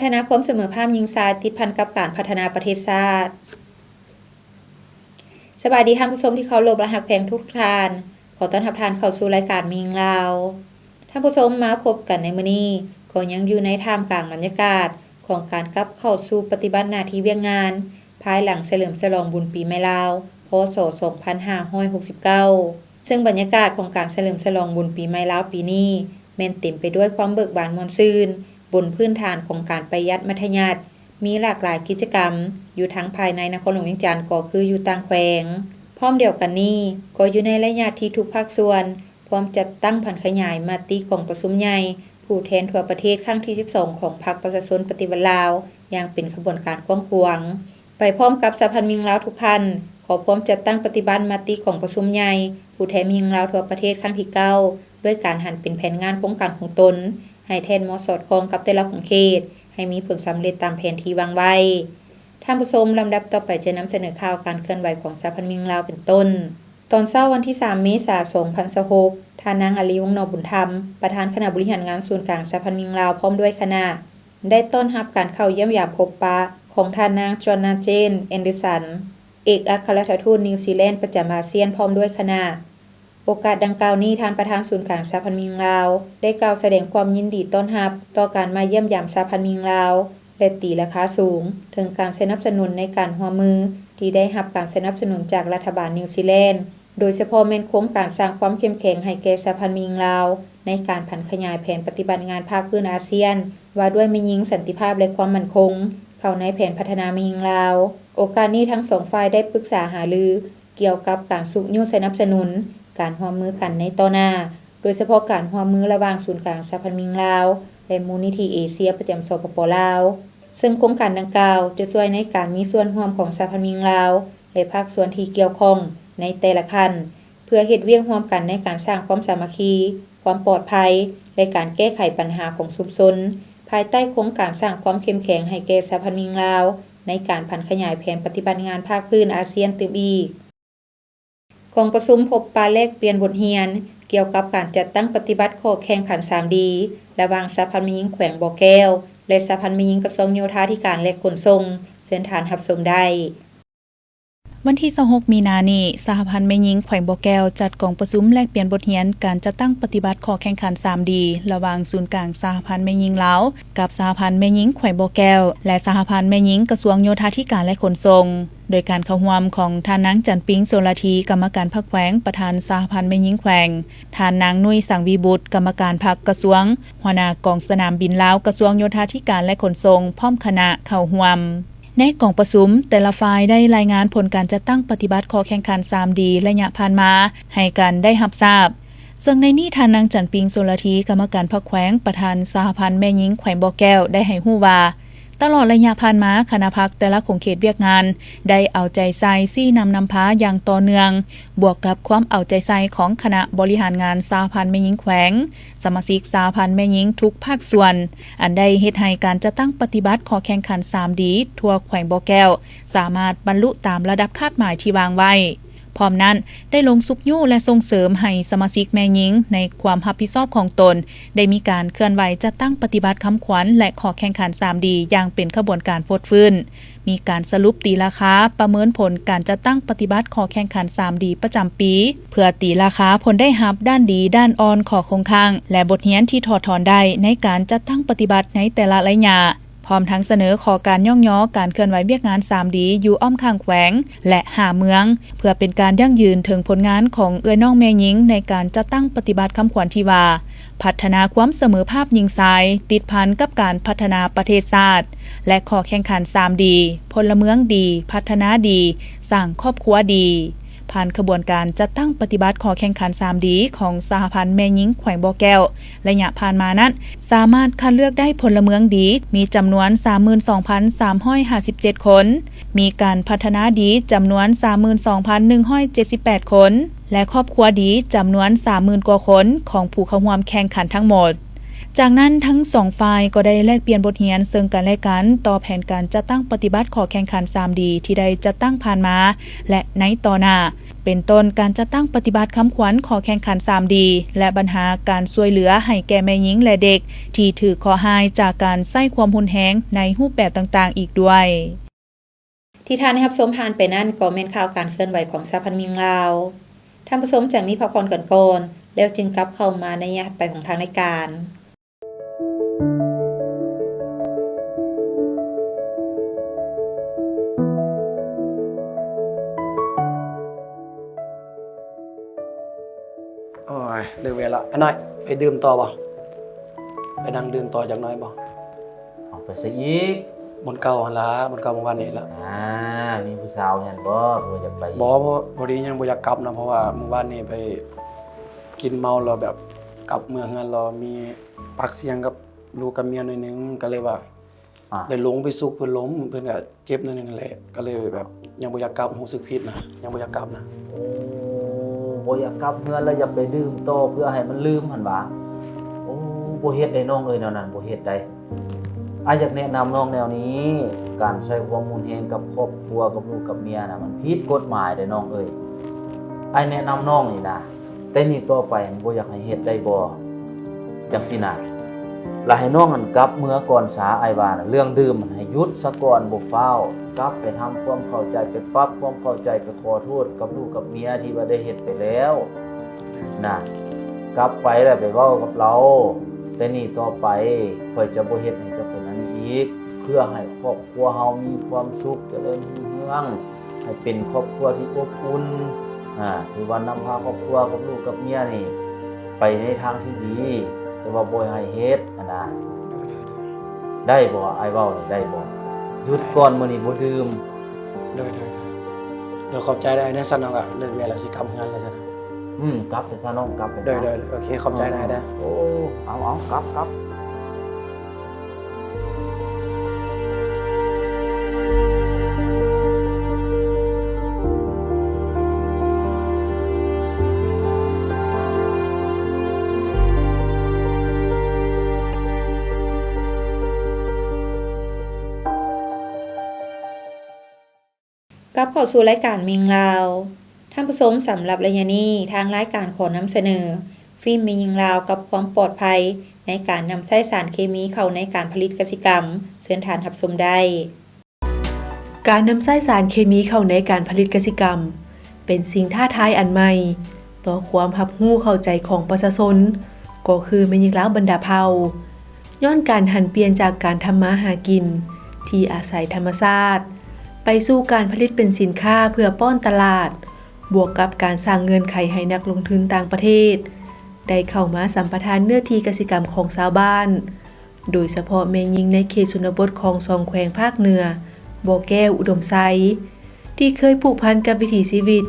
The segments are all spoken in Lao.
ພັດທະນາຄວາມສະເໝີພາບຍິງຊາຍ ຕິດພັນກັບການພັດທະນາປະເທດຊາດ. ສະບາຍດີທ່ານຜູ້ຊົມທີ່ເຄົາລົບ ແລະ ຮັກແພງທຸກໆທ່ານ. ຂໍຕ້ອນຮັບທ່ານເຂົ້າສູ່ລາຍການແມ່ຍິງລາວ. ທ່ານຜູ້ຊົມ, ມາພົບກັນໃນມື້ນີ້ ກໍຍັງຢູ່ໃນທ່າມກາງບັນຍາກາດຂອງການກັບເຂົ້າສູ່ປະຕິບັດໜ້າທີ່ວຽກງານ ພາຍຫຼັງສະເຫຼີມສະຫຼອງບຸນປີໃໝ່ລາວ ພ.ສ. ສອງພັນຫ້າຮ້ອຍຫົກສິບເກົ້າ ເຊິ່ງບັນຍາກາດຂອງການສະເຫຼີມສະຫຼອງບຸນປີໃໝ່ລາວປີນີ້ ແມ່ນເຕັມໄປດ້ວຍຄວາມເບີກບານມ່ວນຊື່ນ ບົນພື້ນຖານຂອງການປະຢັດມັດທະຍັດ, ມີຫຼາກຫຼາຍກິດຈະກຳ ຢູ່ທັງພາຍໃນນະຄອນຫຼວງວຽງຈັນ ກໍຄືຢູ່ຕ່າງແຂວງ. ພ້ອມດຽວກັນນີ້, ກໍຢູ່ໃນໄລຍະທີ່ທຸກພາກສ່ວນ ພ້ອມຈັດຕັ້ງຜັນຂະຫຍາຍມະຕິກອງປະຊຸມໃຫຍ່ຜູ້ແທນທົ່ວປະເທດຄັ້ງທີສິບສອງ ຂອງພັກປະຊາຊົນປະຕິວັດລາວ ຢ່າງເປັນຂະບວນການກວ້າງຂວາງ. ໄປພ້ອມກັບສະຫະພັນແມ່ຍິງລາວທຸກຂັ້ນ ກໍພ້ອມຈັດຕັ້ງປະຕິບັດມະຕິກອງປະຊຸມໃຫຍ່ຜູ້ແທນແມ່ຍິງລາວທົ່ວປະເທດຄັ້ງທີເກົ້າ ດ້ວຍການຫັນເປັນແຜນງານໂຄງການຂອງຕົນ ໃຫ້ແທດເໝາະສອດຄ່ອງກັບແຕ່ລະຂົງເຂດ ໃຫ້ມີຜົນສຳເລັດຕາມແຜນທີ່ວາງໄວ້. ທ່ານຜູ້ຊົມ, ລຳດັບຕໍ່ໄປຈະນຳສະເໜີຂ່າວການເຄື່ອນໄຫວຂອງສະຫະພັນແມ່ຍິງລາວເປັນຕົ້ນ. ຕອນເຊົ້າວັນທີສາມ ເມສາ ສອງພັນຊາວຫົກ ທ່ານນາງ ອາລີ ວົງໜໍບຸນທຳ ປະທານຄະນະບໍລິຫານງານສູນກາງສະຫະພັນແມ່ຍິງລາວ ພ້ອມດ້ວຍຄະນະ ໄດ້ຕ້ອນຮັບການເຂົ້າຢ້ຽມຢາມພົບປະຂອງທ່ານນາງ ຈອນນາ ເຈນ ແອນເດີສັນ ເອກອັກຄະລັດຖະທູດນິວຊີແລນປະຈຳອາຊຽນ ພ້ອມດ້ວຍຄະນະ. ໂອກາດດັ່ງກ່າວນີ້, ທ່ານປະທານສູນກາງສະຫະພັນແມ່ຍິງລາວ ໄດ້ກ່າວສະແດງຄວາມຍິນດີຕ້ອນຮັບຕໍ່ການມາຢ້ຽມຢາມສະຫະພັນແມ່ຍິງລາວ ແລະ ຕີລາຄາສູງເຖິງການສະໜັບສະໜູນໃນການຮ່ວມມືທີ່ໄດ້ຮັບການສະໜັບສະໜູນຈາກລັດຖະບານນິວຊີແລນ, ໂດຍສະເພາະແມ່ນໂຄງການສ້າງຄວາມເຂັ້ມແຂງໃຫ້ແກ່ສະຫະພັນແມ່ຍິງລາວ ໃນການຜັນຂະຫຍາຍແຜນປະຕິບັດງານພາກພື້ນອາຊຽນ ວ່າດ້ວຍແມ່ຍິງ, ສັນຕິພາບ ແລະ ຄວາມໝັ້ນຄົງ ເຂົ້າໃນແຜນພັດທະນາແມ່ຍິງລາວ. ໂອກາດນີ້, ທັງສອງຝ່າຍໄດ້ປຶກສາຫາລື ກ່ຽວກັບການຊຸກຍູ້ສະໜັບສະໜູນການຮ່ວມມືກັນໃນຕໍ່ໜ້າ, ໂດຍສະເພາະການຮ່ວມມືລະຫວ່າງສູນກາງສະຫະພັນແມ່ຍິງລາວ ແລະ ມູນນິທິເອເຊຍປະຈຳ ສປປ ລາວ, ເຊິ່ງໂຄງການດັ່ງກ່າວຈະຊ່ວຍໃນການມີສ່ວນຮ່ວມຂອງສະຫະພັນແມ່ຍິງລາວ ແລະ ພາກສ່ວນທີ່ກ່ຽວຂ້ອງໃນແຕ່ລະຂັ້ນ ເພື່ອເຮັດວຽກຮ່ວມກັນໃນການສ້າງຄວາມສາມັກຄີ, ຄວາມປອດໄພ ແລະ ການແກ້ໄຂບັນຫາຂອງຊຸມຊົນ ພາຍໃຕ້ໂຄງການສ້າງຄວາມເຂັ້ມແຂງໃຫ້ແກ່ສະຫະພັນແມ່ຍິງລາວ ໃນການຜັນຂະຫຍາຍແຜນປະຕິບັດງານພາກພື້ນອາຊຽນຕື່ມອີກ. ກອງປະຊຸມພົບປະແລກປ່ຽນບົດຮຽນກ່ຽວກັບການຈັດຕັ້ງປະຕິບັດຂໍ້ແຂ່ງຂັນສາມດີ ລະຫວ່າງສະຫະພັນແມ່ຍິງແຂວງບໍ່ແກ້ວ ແລະ ສະຫະພັນແມ່ຍິງກະຊວງໂຍທາທິການ ແລະ ຂົນສົ່ງ. ເຊີນທ່ານຮັບຊົມໄດ້. ວັນທີຊາວຫົກ ມີນານີ້, ສະຫະພັນແມ່ຍິງແຂວງບໍ່ແກ້ວຈັດກອງປະຊຸມແລກປ່ຽນບົດຮຽນການຈັດຕັ້ງປະຕິບັດຂໍ້ແຂ່ງຂັນສາມດີ ລະຫວ່າງສູນກາງສະຫະພັນແມ່ຍິງລາວ ກັບສະຫະພັນແມ່ຍິງແຂວງບໍ່ແກ້ວ ແລະ ສະຫະພັນແມ່ຍິງກະຊວງໂຍທາທິການ ແລະ ຂົນສົ່ງ. ໂດຍການເຂົ້າຮ່ວມຂອງທ່ານນາງ ຈັນປິງ ໂສລາທີ ກຳມະການພັກແຂວງ ປະທານສະຫະພັນແມ່ຍິງແຂວງ, ທ່ານນາງ ນຸ້ຍ ສັງວີບຸດ ກຳມະການພັກກະຊວງ, ຫົວໜ້າກອງສະໜາມບິນລາວ ກະຊວງໂຍທາທິການ ແລະ ຂົນສົ່ງ ພ້ອມຄະນະເຂົ້າຮ່ວມ. ໃນກອງປະຊຸມ, ແຕ່ລະຝ່າຍໄດ້ລາຍງານຜົນການຈັດຕັ້ງປະຕິບັດຂໍ້ແຂ່ງຂັນສາມດີ ໄລຍະຜ່ານມາໃຫ້ກັນໄດ້ຮັບຊາບ. ເຊິ່ງໃນນີ້ທ່ານນາງ ຈັນປິງ ໂສລາທີ ກຳມະການພັກແຂວງ ປະທານສະຫະພັນແມ່ຍິງແຂວງບໍ່ແກ້ວ ໄດ້ໃຫ້ຮູ້ວ່າ, ຕະຫຼອດໄລຍະຜ່ານມາ, ຄະນະພັກແຕ່ລະຂົງເຂດວຽກງານ ໄດ້ເອົາໃຈໃສ່ຊີ້ນຳນຳພາຢ່າງຕໍ່ເນື່ອງ, ບວກກັບຄວາມເອົາໃຈໃສ່ຂອງຄະນະບໍລິຫານງານສະຫະພັນແມ່ຍິງແຂວງ, ສະມາຊິກສະຫະພັນແມ່ຍິງທຸກພາກສ່ວນ, ອັນໄດ້ເຮັດໃຫ້ການຈັດຕັ້ງປະຕິບັດຂໍ້ແຂ່ງຂັນສາມດີທົ່ວແຂວງບໍ່ແກ້ວ ສາມາດບັນລຸຕາມລະດັບຄາດໝາຍທີ່ວາງໄວ້. ພ້ອມນັ້ນ, ໄດ້ລົງຊຸກຍູ້ ແລະ ສົ່ງເສີມໃຫ້ສະມາຊິກແມ່ຍິງໃນຄວາມຮັບຜິດຊອບຂອງຕົນ ໄດ້ມີການເຄື່ອນໄຫວຈັດຕັ້ງປະຕິບັດຄຳຂວັນ ແລະ ຂໍ້ແຂ່ງຂັນສາມດີຢ່າງເປັນຂະບວນການຟົດຟື້ນ, ມີການສະຫຼຸບຕີລາຄາປະເມີນຜົນການຈັດຕັ້ງປະຕິບັດຂໍ້ແຂ່ງຂັນສາມດີປະຈຳປີ, ເພື່ອຕີລາຄາຜົນໄດ້ຮັບ, ດ້ານດີ, ດ້ານອ່ອນ, ຂໍ້ຄົງຄ້າງ ແລະ ບົດຮຽນທີ່ຖອດຖອນໄດ້ໃນການຈັດຕັ້ງປະຕິບັດໃນແຕ່ລະໄລຍະ. ພ້ອມທັງສະເໜີຂໍ້ການຍ້ອງຍໍການເຄື່ອນໄຫວວຽກງານສາມດີຢູ່ອ້ອມຂ້າງແຂວງ ແລະ ຫ້າເມືອງ, ເພື່ອເປັນການຢັ້ງຢືນເຖິງຜົນງານຂອງເອື້ອຍນ້ອງແມ່ຍິງໃນການຈັດຕັ້ງປະຕິບັດຄຳຂວັນທີ່ວ່າ, ພັດທະນາຄວາມສະເໝີພາບຍິງຊາຍ ຕິດພັນກັບການພັດທະນາປະເທດຊາດ ແລະ ຂໍ້ແຂ່ງຂັນສາມດີ, ພົນລະເມືອງດີ, ພັດທະນາດີ, ສ້າງຄອບຄົວດີ. ຜ່ານຂະບວນການຈັດຕັ້ງປະຕິບັດຂໍ້ແຂ່ງຂັນສາມດີຂອງສະຫະພັນແມ່ຍິງແຂວງບໍ່ແກ້ວ ໄລຍະຜ່ານມານັ້ນ ສາມາດຄັດເລືອກໄດ້ພົນລະເມືອງດີ ມີຈຳນວນສາມໝື່ນສອງພັນສາມຮ້ອຍຫ້າສິບເຈັດຄົນ, ມີການພັດທະນາດີຈຳນວນສາມໝື່ນສອງພັນໜຶ່ງຮ້ອຍເຈັດສິບແປດຄົນ ແລະ ຄອບຄົວດີຈຳນວນສາມໝື່ນກວ່າຄົນຂອງຜູ້ເຂົ້າຮ່ວມແຂ່ງຂັນທັງໝົດ. ຈາກນັ້ນ ທັງສອງຝ່າຍກໍໄດ້ແລກປ່ຽນບົດຮຽນເຊິ່ງກັນແລະກັນ ຕໍ່ແຜນການຈັດຕັ້ງປະຕິບັດຂໍ້ແຂ່ງຂັນສາມດີ ທີ່ໄດ້ຈັດຕັ້ງຜ່ານມາ ແລະ ໃນຕໍ່ໜ້າ, ເປັນຕົ້ນການຈັດຕັ້ງປະຕິບັດຄຳຂວັນຂໍ້ແຂ່ງຂັນສາມດີ ແລະ ບັນຫາການຊ່ວຍເຫຼືອໃຫ້ແກ່ແມ່ຍິງ ແລະ ເດັກ ທີ່ຖືກເຄາະຮ້າຍຈາກການໃຊ້ຄວາມຮຸນແຮງໃນຮູບແບບຕ່າງໆອີກດ້ວຍ. ທີ່ທ່ານໄດ້ຮັບຊົມຜ່ານໄປນັ້ນ ກໍແມ່ນຂ່າວການເຄື່ອນໄຫວຂອງສະຫະພັນແມ່ຍິງລາວ. ທ່ານຜູ້ຊົມຈະມີພັກຜ່ອນກັນກ່ອນ ແລ້ວຈຶ່ງກັບເຂົ້າມາໃນໄລຍະຖັດໄປຂອງທາງລາຍການ. ໂອ້ຍ ເລີກວຽກລະ. ອານ້ອຍ ໄປດື່ມຕໍ່ບໍ່? ໄປນັ່ງດື່ມຕໍ່ຈັກໜ້ອຍບໍ່? ເອົາໄປໃສອີກ? ບ່ອນເກົ່າຫັ້ນລະ, ບ່ອນເກົ່າມື້ວານນີ້ລະ. ອ່າ ມີຜູ້ສາວຫັ້ນບໍ່? ບໍ່ຢາກໄປອີກ? ບໍ່, ພໍດີຍັງບໍ່ຢາກກັບນະ, ເພາະວ່າມື້ວານນີ້ໄປກິນເມົາແລ້ວ ແບບກັບເມືອເຮືອນແລ້ວມີປາກສຽງກັບລູກກັບເມຍໜ້ອຍໜຶ່ງ, ກໍເລີຍວ່າ ອ່າ ໄດ້ລົງໄປຊຸກເພິ່ນລົ້ມ, ເພິ່ນກໍເຈັບໜ້ອຍໜຶ່ງແຫຼະ, ກໍເລີຍແບບຍັງບໍ່ຢາກກັບ, ຮູ້ສຶກຜິດນະ, ຍັງບໍ່ຢາກກັບນະ. ໂອ້ ບໍ່ຢາກກັບເຮືອນ ແລ້ວຢາກໄປດື່ມຕໍ່ເພື່ອໃຫ້ມັນລືມຫັ້ນຫວາ? ໂອ້ ບໍ່ເຮັດໄດ໋ນ້ອງເອີຍ, ແນວນັ້ນບໍ່ເຮັດໄດ໋. ອ້າຍຢາກແນະນຳນ້ອງແນວນີ້, ການໃຊ້ຄວາມຮຸນແຮງກັບຄອບຄົວ, ກັບລູກກັບເມຍນະ, ມັນຜິດກົດໝາຍເດ້ນ້ອງເອີຍ. ອ້າຍແນະນຳນ້ອງນີ້ນະ, ແຕ່ນີ້ຕໍ່ໄປບໍ່ຢາກໃຫ້ເຮັດໄດ້ບໍ່? ຈັ່ງຊີ້ນະ, ລະໃຫ້ນ້ອງຫັ້ນກັບເມືອກ່ອນສາ, ອ້າຍວ່ານະ, ເລື່ອງດື່ມຫັ້ນໃຫ້ຢຸດສາກ່ອນ, ບໍ່ຟ້າວ, ກັບໄປທຳຄວາມເຂົ້າໃຈ, ໄປປັບຄວາມເຂົ້າໃຈ, ໄປຂໍໂທດກັບລູກກັບເມຍທີ່ວ່າໄດ້ເຮັດໄປແລ້ວນະ, ກັບໄປແລ້ວໄປເວົ້າກັບລາວ, ແຕ່ນີ້ຕໍ່ໄປຂ້ອຍຈະບໍ່ເຮັດໃຫ້ເຈົ້າເປັນອັນນີ້ອີກ, ເພື່ອໃຫ້ຄອບຄົວເຮົາມີຄວາມສຸກ, ຈະເລີນຮຸ່ງເຮືອງ, ໃຫ້ເປັນຄອບຄົວທີ່ອົບອຸ່ນ, ອາ, ທີ່ວ່ານຳພາຄອບຄົວກັບລູກກັບເມຍນີ້ໄປໃນທາງທີ່ດີ, ແຕ່ວ່າບໍ່ໃຫ້ເຮັດຫັ້ນນະ. ໂດຍ ໂດຍ ໂດຍ. ໄດ້ບໍ່? ອ້າຍເວົ້ານີ້ໄດ້ບໍ່? ຢຸດກ່ອນ, ມື້ນີ້ບໍ່ດື່ມ. ໂດຍ ໂດຍ ໂດຍ. ໂດຍ ຂອບໃຈເດີ. ຈັ່ງຊັ້ນເຮົາກໍເລີກວຽກແລ້ວ ຊິກັບເຮືອນແລ້ວຊັ້ນ. ອືມ, ກັບໄປຊະນ້ອງ, ກັບໄປຊະ. ໂດຍ ໂດຍ ໂດຍ. ໂອເຄ, ຂອບໃຈຫຼາຍເດີ. ໂອ້, ເອົາ, ເອົາ, ກັບ, ກັບ. ກັບເຂົ້າສູ່ລາຍການແມ່ຍິງລາວ. ທ່ານຜູ້ຊົມ, ສຳລັບໄລຍະນີ້ ທາງລາຍການຂໍນຳສະເໜີ ຟີມແມ່ຍິງລາວກັບຄວາມປອດໄພໃນການນຳໃຊ້ສານເຄມີເຂົ້າໃນການຜະລິດກະສິກຳ. ເຊີນທ່ານຮັບຊົມໄດ້. ການນຳໃຊ້ສານເຄມີເຂົ້າໃນການຜະລິດກະສິກຳ ເປັນສິ່ງທ້າທາຍອັນໃໝ່ຕໍ່ຄວາມຮັບຮູ້ເຂົ້າໃຈຂອງປະຊາຊົນ, ກໍຄືແມ່ຍິງລາວບັນດາເຜົ່າ. ຍ້ອນການຫັນປ່ຽນຈາກການທຳມາຫາກິນທີ່ອາໄສທຳມະຊາດ ໄປສູ່ການຜະລິດເປັນສິນຄ້າເພື່ອປ້ອນຕະຫຼາດ, ບວກກັບການສ້າງເງື່ອນໄຂໃຫ້ນັກລົງທຶນຕ່າງປະເທດ ໄດ້ເຂົ້າມາສຳປະທານເນື້ອທີ່ກະສິກຳຂອງຊາວບ້ານ, ໂດຍສະເພາະແມ່ຍິງໃນເຂດຊົນນະບົດຂອງສອງແຂວງພາກເໜືອ ບໍ່ແກ້ວ, ອຸດົມໄຊ ທີ່ເຄີຍຜູກພັນກັບວິຖີຊີວິດ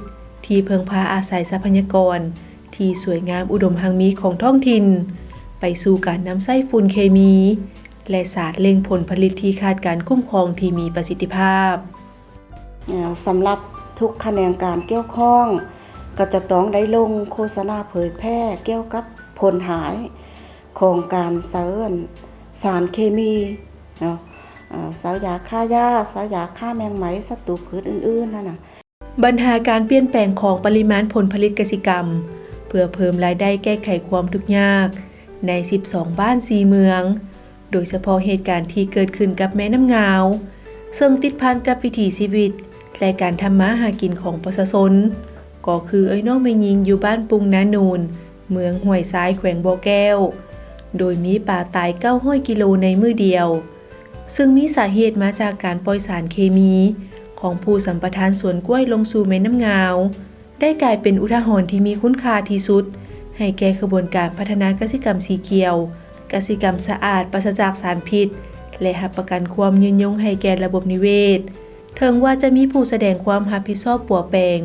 ທີ່ເພິ່ງພາອາໄສຊັບພະຍາກອນທີ່ສວຍງາມອຸດົມຮັ່ງມີຂອງທ້ອງຖິ່ນ ໄປສູ່ການນຳໃຊ້ຝຸ່ນເຄມີ ແລະ ສາດເລັ່ງຜົນຜະລິດທີ່ຂາດການຄຸ້ມຄອງທີ່ມີປະສິດທິພາບ. ສຳລັບທຸກຂະແໜງການກ່ຽວຂ້ອງ ກໍຈະຕ້ອງໄດ້ລົງໂຄສະນາເຜີຍແຜ່ກ່ຽວກັບຜົນຮ້າຍຂອງການໃຊ້ສານເຄມີເນາະ, ໃຊ້ຢາຂ້າຫຍ້າ, ໃຊ້ຢາຂ້າແມງໄມ້, ສັດຕູພືດອື່ນໆ ຫັ້ນນະ. ບັນຫາການປ່ຽນແປງຂອງປະລິມານຜົນຜະລິດກະສິກຳ ເພື່ອເພີ່ມລາຍໄດ້ແກ້ໄຂຄວາມທຸກຍາກໃນສິບສອງບ້ານສີ່ເມືອງ, ໂດຍສະເພາະເຫດການທີ່ເກີດຂຶ້ນກັບແມ່ນ້ຳງາວ, ເຊິ່ງຕິດພັນກັບວິຖີຊີວິດ ແລະ ການທຳມາຫາກິນຂອງປະຊາຊົນ, ກໍຄືເອື້ອຍນ້ອງແມ່ຍິງຢູ່ບ້ານປຸ່ງນາໂນນ, ເມືອງຫ້ວຍຊາຍ, ແຂວງບໍ່ແກ້ວ, ໂດຍມີປາຕາຍເກົ້າຮ້ອຍກິໂລໃນມື້ດຽວ. ເຊິ່ງມີສາເຫດມາຈາກການປ່ອຍສານເຄມີຂອງຜູ້ສຳປະທານສວນກ້ວຍລົງສູ່ແມ່ນ້ຳງາວ, ໄດ້ກາຍເປັນອຸທາຫອນທີ່ມີຄຸນຄ່າທີ່ສຸດ ໃຫ້ແກ່ຂະບວນການພັດທະນາກະສິກຳສີຂຽວ, ກະສິກຳສະອາດ, ປາສະຈາກສານພິດ ແລະ ຮັບປະກັນຄວາມຍືນຍົງໃຫ້ແກ່ລະບົບນິເວດ, ເຖິງວ່າຈະມີຜູ້ສະແດງຄວາມຮັບຜິດຊອບປົວແປງ,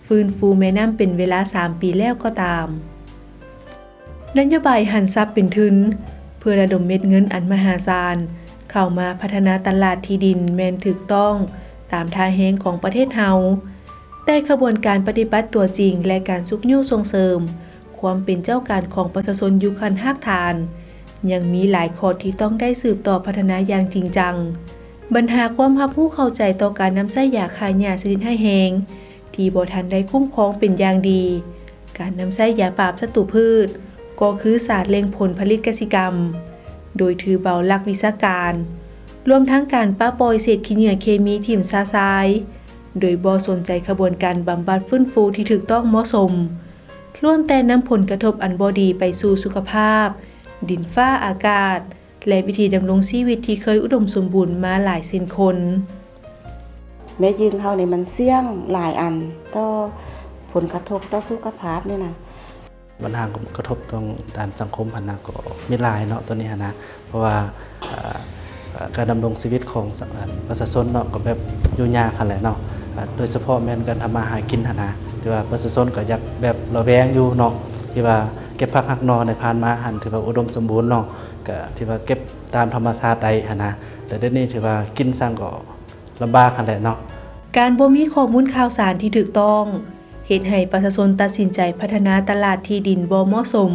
ຟື້ນຟູແມ່ນ້ຳເປັນເວລາສາມປີແລ້ວກໍຕາມ. ນະໂຍບາຍຫັນຊັບເປັນທຶນ ເພື່ອລະດົມເມັດເງິນອັນມະຫາສານເຂົ້າມາພັດທະນາຕະຫຼາດທີ່ດິນແມ່ນຖືກຕ້ອງຕາມທ່າແຮງຂອງປະເທດເຮົາ, ແຕ່ຂະບວນການປະຕິບັດຕົວຈິງ ແລະ ການຊຸກຍູ້ສົ່ງເສີມຄວາມເປັນເຈົ້າການຂອງປະຊາຊົນຢູ່ຂັ້ນຮາກຖານ ຍັງມີຫຼາຍຂໍ້ທີ່ຕ້ອງໄດ້ສືບຕໍ່ພັດທະນາຢ່າງຈິງຈັງ. ບັນຫາຄວາມຮັບຮູ້ເຂົ້າໃຈຕໍ່ການນຳໃຊ້ຢາຂ້າຫຍ້າຊະນິດຮ້າຍແຮງທີ່ບໍ່ທັນໄດ້ຄຸ້ມຄອງເປັນຢ່າງດີ, ການນຳໃຊ້ຢາປາບສັດຕູພືດ ກໍຄືສານເລັ່ງຜົນຜະລິດກະສິກຳ ໂດຍຖືເບົາຫຼັກວິຊາການ, ລວມທັງການປະປ່ອຍເສດຂີ້ເຫຍື້ອເຄມີຖິ້ມຊະຊາຍ ໂດຍບໍ່ສົນໃຈຂະບວນການບຳບັດຟື້ນຟູທີ່ຖືກຕ້ອງເໝາະສົມ, ລ້ວນແຕ່ນຳຜົນກະທົບອັນບໍ່ດີໄປສູ່ສຸຂະພາບ, ດິນຟ້າອາກາດ ແລະ ວິຖີດຳລົງຊີວິດທີ່ເຄີຍອຸດົມສົມບູນມາຫຼາຍເຊັ່ນຄົນ. ແມ່ຍິງເຮົານີ້ມັນສ່ຽງຫຼາຍອັນຕໍ່ຜົນກະທົບຕໍ່ສຸຂະພາບນີ້ນະ. ບັນຫາກະທົບທາງດ້ານສັງຄົມຫັ້ນນະ ກໍມີຫຼາຍເນາະ ໂຕນີ້ຫັ້ນນະ ເພາະວ່າ ເອີ ເອີ ການດຳລົງຊີວິດຂອງ ປະຊາຊົນເນາະ ກໍແບບຢູ່ຍາກຫັ້ນແຫຼະເນາະ ໂດຍສະເພາະແມ່ນການທຳມາຫາກິນຫັ້ນນະ ທີ່ວ່າປະຊາຊົນກໍຢາກແບບລະແວງຢູ່ເນາະ ທີ່ວ່າເກັບຜັກຫັກໜໍ່ໃນຜ່ານມາຫັ້ນ ຖືວ່າອຸດົມສົມບູນເນາະ ກໍຖືວ່າເກັບຕາມທຳມະຊາດໄດ້ຫັ້ນນະ ແຕ່ດຽວນີ້ຖືວ່າກິນສັງກໍລຳບາກຫັ້ນແຫຼະເນາະ. ການບໍ່ມີຂໍ້ມູນຂ່າວສານທີ່ຖືກຕ້ອງ ເຮັດໃຫ້ປະຊາຊົນຕັດສິນໃຈພັດທະນາຕະຫຼາດທີ່ດິນບໍ່ເໝາະສົມ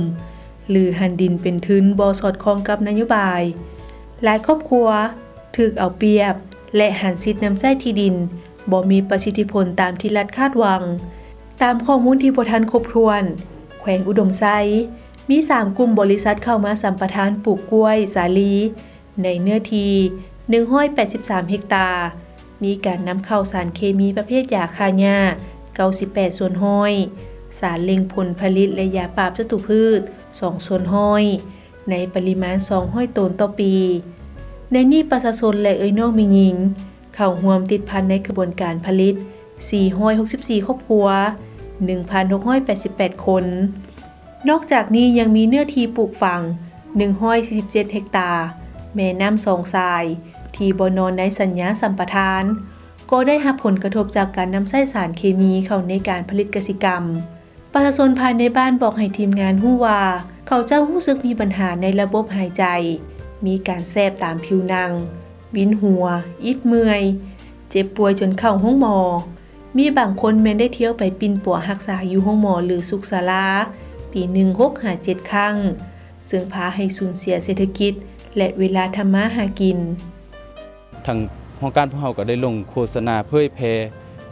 ຫຼື ຫັນດິນເປັນທຶນບໍ່ສອດຄ່ອງກັບນະໂຍບາຍ. ຫຼາຍຄອບຄົວຖືກເອົາປຽບ ແລະ ຫັນສິດນຳໃຊ້ທີ່ດິນບໍ່ມີປະສິດທິຜົນຕາມທີ່ລັດຄາດຫວັງ. ຕາມຂໍ້ມູນທີ່ບໍ່ທັນຄົບຖ້ວນ, ແຂວງອຸດົມໄຊມີສາມກຸ່ມບໍລິສັດເຂົ້າມາສຳປະທານປູກກ້ວຍສາລີ ໃນເນື້ອທີ່ໜຶ່ງຮ້ອຍແປດສິບສາມເຮັກຕາ, ມີການນຳເຂົ້າສານເຄມີປະເພດຢາຂ້າຫຍ້າເກົ້າສິບແປດສ່ວນຮ້ອຍ, ສານເລັ່ງຜົນຜະລິດ ແລະ ຢາປາບສັດຕູພືດສອງສ່ວນຮ້ອຍ ໃນປະລິມານສອງຮ້ອຍໂຕນຕໍ່ປີ. ໃນນີ້ປະຊາຊົນ ແລະ ເອື້ອຍນ້ອງແມ່ຍິງ ເຂົ້າຮ່ວມຕິດພັນໃນຂະບວນການຜະລິດສີ່ຮ້ອຍຫົກສິບສີ່ຄອບຄົວ, ໜຶ່ງພັນຫົກຮ້ອຍແປດສິບແປດຄົນ. ນອກຈາກນີ້ຍັງມີເນື້ອທີ່ປູກຝັງໜຶ່ງຮ້ອຍສີ່ສິບເຈັດເຮັກຕາ, ແມ່ນ້ຳສອງສາຍທີ່ບໍ່ນອນໃນສັນຍາສຳປະທານ ກໍໄດ້ຮັບຜົນກະທົບຈາກການນຳໃຊ້ສານເຄມີເຂົ້າໃນການຜະລິດກະສິກຳ. ປະຊາຊົນພາຍໃນບ້ານບອກໃຫ້ທີມງານຮູ້ວ່າ ເຂົາເຈົ້າຮູ້ສຶກມີບັນຫາໃນລະບົບຫາຍໃຈ, ມີການແສບຕາມຜິວໜັງ, ວິນຫົວ, ອິດເມື່ອຍ, ເຈັບປ່ວຍຈົນເຂົ້າໂຮງໝໍ. ມີບາງຄົນແມ່ນໄດ້ທ່ຽວໄປປິ່ນປົວຮັກສາຢູ່ໂຮງໝໍ ຫຼື ສຸກສາລາ ປີໜຶ່ງຫົກຫາເຈັດຄັ້ງ, ເຊິ່ງພາໃຫ້ສູນເສຍເສດຖະກິດ ແລະ ເວລາທຳມາຫາກິນ. ທາງຫ້ອງການພວກເຮົາກໍໄດ້ລົງໂຄສະນາເຜີຍແຜ່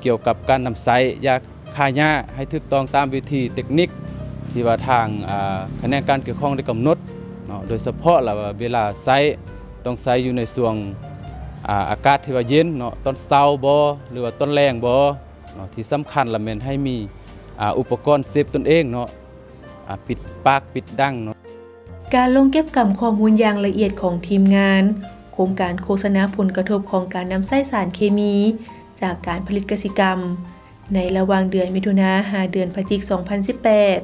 ກ່ຽວກັບການນຳໃຊ້ຢາຂ້າຫຍ້າໃຫ້ຖືກຕ້ອງຕາມວິທີເຕັກນິກທີ່ວ່າທາງ ອາ ຂະແໜງການກ່ຽວຂ້ອງໄດ້ກຳນົດເນາະ, ໂດຍສະເພາະລະວ່າເວລາໃຊ້ ຕ້ອງໃຊ້ຢູ່ໃນຊ່ວງ ອາ ອາກາດທີ່ວ່າເຢັນເນາະ, ຕອນເຊົ້າບໍ ຫຼືວ່າຕອນແລງບໍເນາະ, ທີ່ສຳຄັນລະແມ່ນໃຫ້ມີ ອາ ອຸປະກອນເຊບຕົນເອງເນາະ, ອາ ປິດປາກປິດດັງເນາະ. ການລົງເກັບກຳຂໍ້ມູນຢ່າງລະອຽດຂອງທີມງານໂຄງການໂຄສະນາຜົນກະທົບຂອງການນຳໃຊ້ສານເຄມີຈາກການຜະລິດກະສິກຳ ໃນລະຫວ່າງເດືອນມິຖຸນາຫາເດືອນພະຈິກສອງພັນສິບແປດ